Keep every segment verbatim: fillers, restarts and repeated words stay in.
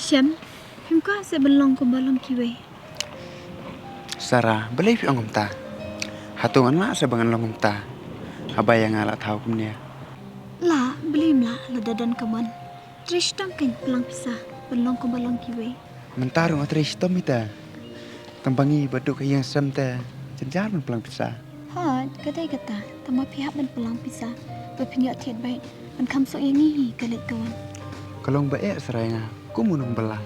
Shem, phim kwah seh ban long kumba long kiwei? Sara, balei phi ong kumta? Hato ngan lah seh ba ngan long kumta haba ïa nga la thaw kumne? Lah, balei ym lah, lada don ka mon. Trei shitom kein pynlang pisa ban long kumba long kiwei. Mynta ruh nga trei shitom ïa ta. Tang ba ngi ba duk ha ïing sem te jynjar ban pynlang pisa. Hooid, ka dei kata, tang ba phi hap ban pynlang pisa ba phin ïoh thied beit ban kham suk ïa ngi hi ka leit ka wan. Ka long ba eh Sara ïa nga, kum u nongbylla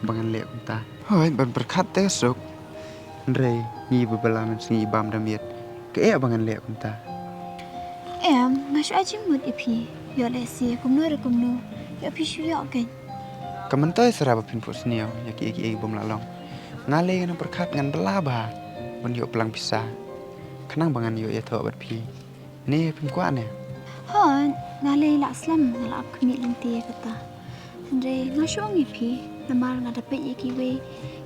ba ngan leh kumta. Hooid, ban pyrkhat te suk. Hynrei ngi ba bylla mynsngi bam da miet, ka eh ba ngan leh kumta. Em, nga shu ai jingmut ïa phi. Ïoh lehse kumno re kumno, ïoh phi shu ïoh kein. Ka myntoi Sara ba phin phohsniew ïa kiei kiei bym lah long. Nga lei ngan pyrkhat ngan bylla bha ban ïoh pynlang pisa, khnang ba ngan ïoh ïathoh bad phi. Ne phim kwah ne? Hooid, nga lei lah slem nga la ap khmih lynti ïa kata. Hynrei nga shu ong ïa phi, namar nga da peit ïa kiwei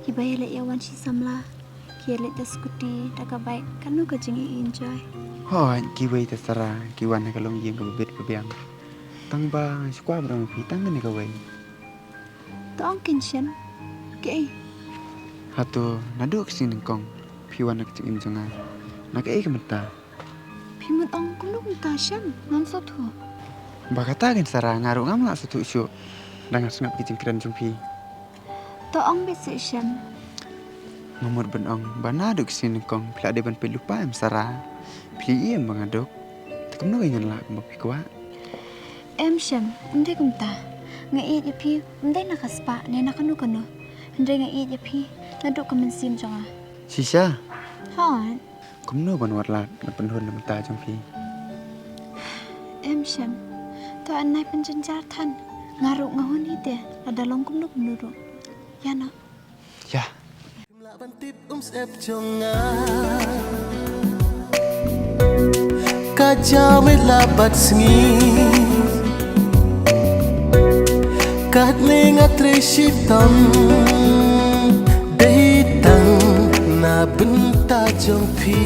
kiba ïaleit ïawan shi samla, ki ïaleit da scooty, da ka bike, kano ka jing-i enjoy. Hooid, kiwei te Sara ki wan ha ka longïing kaba bit ba biang. Tang ba nga shu kwah ban ong ïa phi tang kane kawei. To ong kein Shem, kaei? Hato naduh ka sngi nyngkong phi wan ha ka jingim jong nga, na kaei ka bynta? Phi mut ong kumno kumta Shem, ngam sngewthuh. Ba kata kein Sara, nga ruh ngam lah sngewthuh shuh da nga sngap ki jingkren jong phi. To ong beit seh Shem. Nga mut ban ong ba naduh ka sngi nyngkong phi la dei ban peit lypa em Sara? Phi ïohi em ba nga duk? Te kumno kein ngan lah kumba phi kwah? Em Shem, ym dei kumta. Nga ïeit ïa phi ym dei na ka spah ne na kano kano. Hynrei nga ïeit ïa phi naduh ka mynsiem jong nga. Shisha? Hooid. Kumno ban wad lad ban pynhun na bynta jong phi? Em Shem, to ai pynjynjar than. Nga ruh nga hun hi te, lada long kumno kumno ruh. Ïa noh. Ïa. Ka jaw met la bad sngi. Katne nga trei shitom dei tang na bynta jong phi.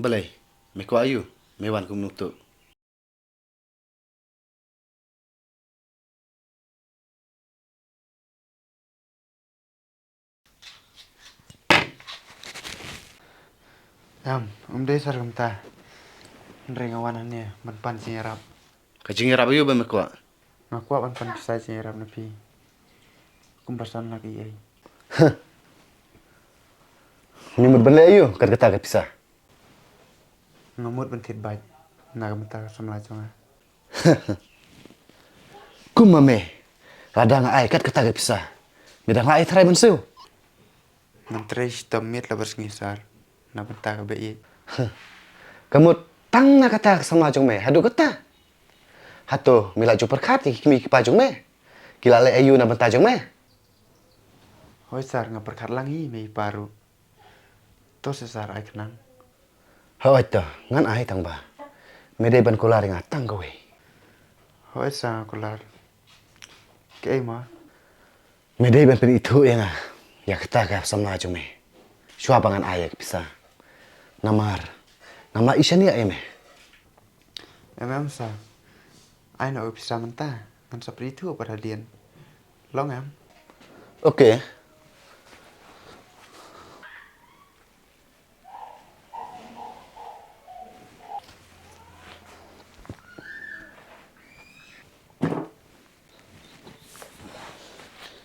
Balei, me kwah aïu? Me wan kumno tu? Em, ym dei sar kumta. Hynrei nga wan hangne ban pan jingïarap. Ka jingïarap aïu ba me kwah? Nga kwah ban pan pisa jingïarap na phi. Kumba san lak eiei. Huh. Me mut ban leh aïu kat kata ka pisa? Nga mut ban thied bike na ka bynta ka samla jong nga. Kumba me, lada nga ai kat kata ka pisa, me dang lah ai tharai ban siew? Ngan trei shitom miet la bad sngi sar na bynta ka bike. Ka mut tang na kata ka samla jong me haduh kata? Hato me la ju pyrkhat ïa ki kmie ki kpa jong me? Ki la leh aïu na bynta jong me? Hooid sar, nga pyrkhat lang hi, me i pa ruh. To seh sar, ai khnang. Hooid to, ngan ai tang ba me dei ban kular ïa nga tang kawei. Hooid sar, nga kular. Kaei mo? Me dei ban pynithuh ïa nga ïa kata ka samla jong me shuwa ba ngan ai ïa ka pisa. Namar ngam lah ïashaniah ïa me. Em em sir. Ai noh ka pisa mynta, ngan sa pynithuh pat hadien. Long em? Okay.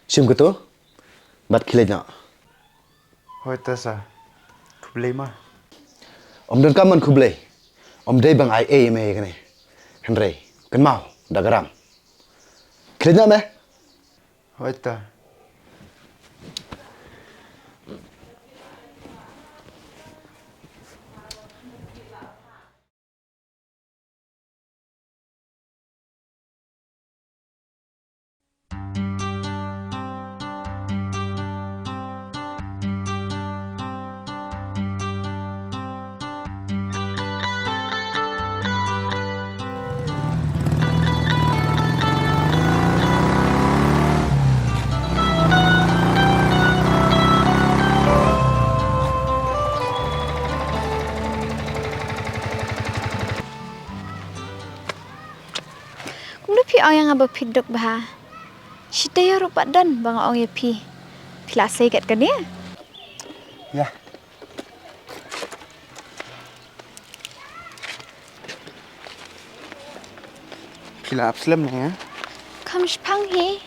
Shim katu bad khie leit noh. Hooid to sir. Khublei ma. Ym donkam ban khublei. Ym dei ba nga ai ei ïa me ïa kane. Hynrei kynmaw da ka ram. Khie leit noh me. Hooid to. Nga ba phi duk bha. Shi taïew ruh pat don ba nga ong ïa phi. Phi la sei kat kane? Ïa. Phi la ap slem ne ïa? Kham shipang hi.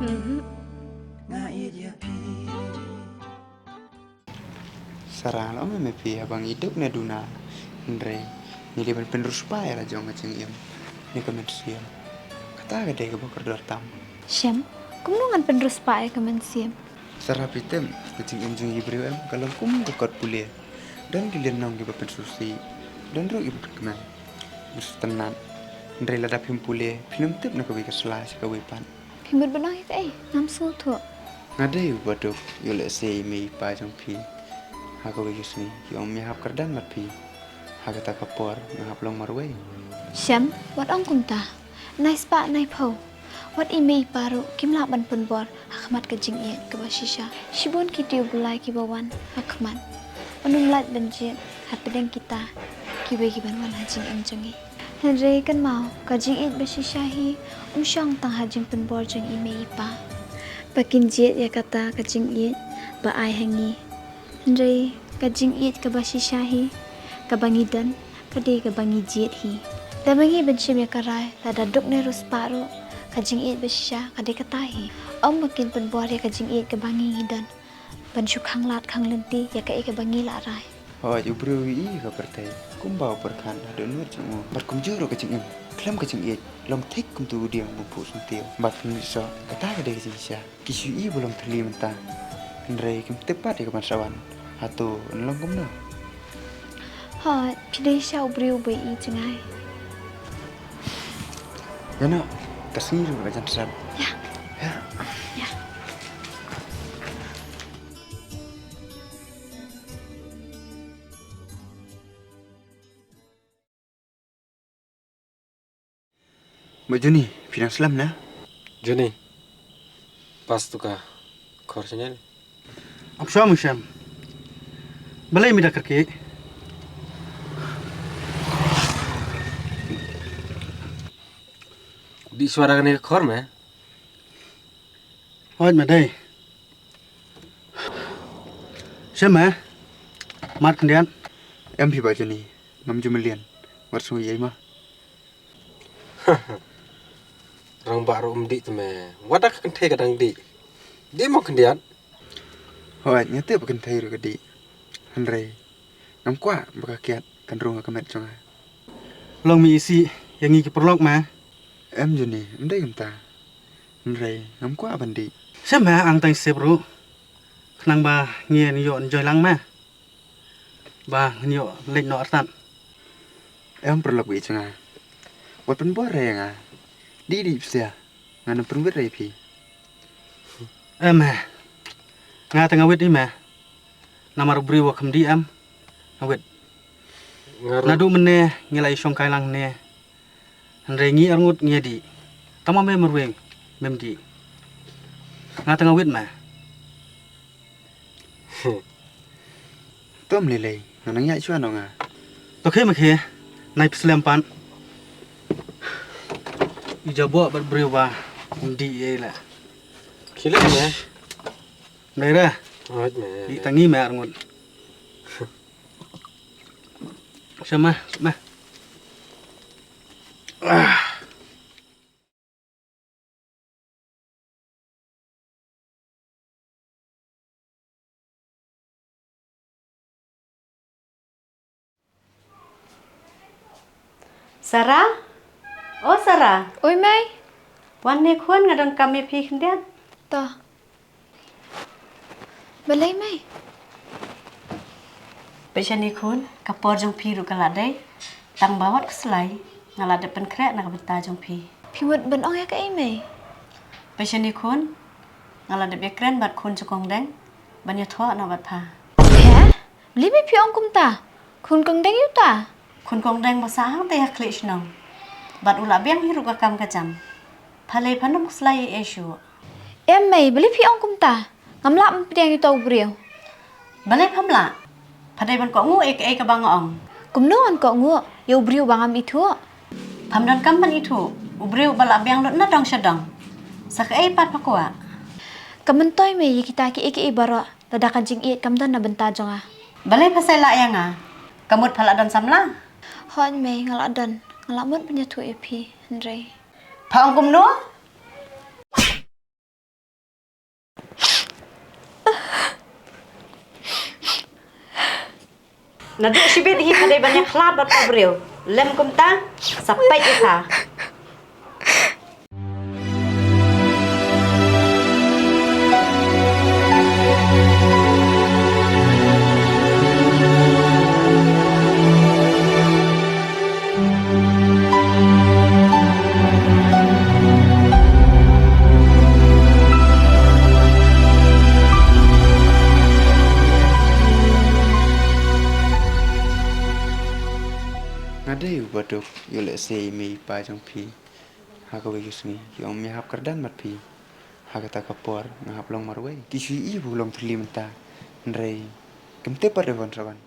Mhm. Sara, la ong ïa me phi haba ngi duk ne duna, hynrei ngi dei ban pynriewspah ïa la jong ka jingim ne ka mynsiem. Kata ka dei kaba kordor tam. Shem, kumno ngan pynriewspah ïa ka mynsiem? Sara, phi tip, ka jingim jong i briew em ka long kum ka kot pule. Don ki lynnong kiba pynsngewsih, don ruh kiba pynkmen, pynsngewtynnat. Hynrei lada phim pule, phin ym tip na kawei ka sla sha kawei pat. Phi mut ban ong ïa kaei? Ngam sngewthuh. Nga dei uba duk ïoh lehse i mei i pa jong phi ha kawei ka sngi ki ong me hap kyrdan bad phi. Ha kata ka por nga hap long marwei. Shem, wat ong kumta. Nai spah nai phew. Wat i mei i pa ruh kim lah ban pynbor ha khmat ka jingïeit kaba shisha. Shibun ki tiew blai kiba wan ha khmat. Ym lait ban jied hapdeng kita kiwei kiban wan ha jingim jong ngi. Hynrei kynmaw, ka jingïeit ba shisha hi ym shong tang ha jingpynbor jong i mei i pa ba kin jied ïa kata ka jingïeit ba ai ha ngi. Hynrei ka jingïeit kaba shisha hi kaba ngi don ka dei kaba ngi jied hi. Lada ngi ban shim ïa ka rai lada duk ne riewspah ruh, ka jingïeit ba shisha ka dei kata hi. Ym ba kin pynbor ïa ka jingïeit kaba ngi ngi don ban shu khanglad khanglynti ïa kaei kaba ngi la rai. Hooid, u briew u ïohi ïa ka pyrthei kumba u pyrkhat haduh nud jong u. Bad kumjuh ruh ka jingim khlem ka jingïeit long thik kumta u dieng bym phuh syntiew. Bad pynmih soh, kata ka dei ka jingshisha. Ki shu ïohi ba long thylli mynta, hynrei kim tip pat ïa ka ban sa wan. Hato yn long kumno? Hooid, phi dei shisha u briew uba ïohi jngai. Ïa noh, ka sngi ruh ka jan sat. Ïa. Ïa. Ïa. Ba Juni, phi dang slem ne? Juni, pass tu ka khor sha ngi. Ap shwa mo Shem. Balei me da kyrkieh? Dih shwa da kane ka khor me. Hooid me dei. Shem me. Mat khyndiat. Em phi ba Juni. Ngam ju mlien. Wat sngew ei ma. Rangbah ruh um dih te me. Wat da ka kynthei ka dang dih. Dih mo khyndiat. Hooid, nga tip ba kynthei ruh ka dih. Hynrei ngam kwah ba ka kiad kan rung ha ka met jong nga. Long me isih ïa ngi ki paralok me. Em Juni, ym dei kumta. Hynrei ngam kwah ban dih. Shem me, ang tang sep ruh. Khnang ba ngin ïoh enjoy lang me. Ba ngin ïoh leit noh artat. Em paralok ba ïeit jong nga. Wat pynbor re ïa nga. Dih dih pisa. Ngan ym pynwit re ïa phi. Em me. Nga te nga wit ïa me. Namar u briew wa kham dih em. Nga wit. Nga ruh. Naduh mynne ngi la ïashong kai lang ne. Hynrei ngi arngut ngi ïa dih. Tang ma me marwei mem dih. Nga te nga wit me. To ym lei lei, nga nang ïaid shuwa noh nga. To khie ma khie, nai phi slem pat. I jaboh bad briew ba ym dih ei la. Khie leh me. Dei re. Hooid me. Dih tang ngi me arngut. Shem ma, shem ma. Sara? O Sara? Oi mei. Wan ne khun, nga donkam ïa phi khyndiat. To. Balei mei? Peit shane khun, ka por jong phi ruh ka la dei. Tang ba wat khuslai nga la dep pynkhreh na ka bynta jong phi. Phi mut ban ong ïa kaei mei? Peit shane khun, nga la dep ïakren bad khun jong Kong Deng ban ïathoh noh bad pha. He? Balei mei phi ong kumta? Khun Kong Deng uta? Khun Kong Deng ba sah hangtei ha khlieh shnong. Bad u la biang hi ruh ka kam ka jam. Pha lei phan ym khuslai ei ei shuh. Em mei, balei phi ong kumta? Ngam lah ban pdiang ïa uto u briew. Balei pham lah? Pha dei ban kohnguh ïa kaei kaba nga ong. Kumno ngan kohnguh ïa u briew ba ngam ithuh? Pham donkam ban ithuh u briew ba la biang lut na dong sha dong. Sa kaei pat pha kwah? Ka myntoi mei ïa kita kiei kiei baroh, lada ka jingïeit kam don na bynta jong nga. Balei pha sei lah ïa nga? Ka mut pha la don samla? Hooid mei, nga la don. Nga la mut ban ïathuh ïa phi, hynrei. Pha ong kumno? Naduh shibit hi pha dei ban ïakhlad bad ka briew. Lem kumta, sa peit ïa pha. Nga dei uba duk ïoh lehse i mei i pa jong phi ha kawei ka sngi ki ong me hap kyrdan bad phi. Ha kata ka por nga hap long marwei ki shu ïohi ba u long thylli mynta. Hynrei kim tip pat dei ban sa ban.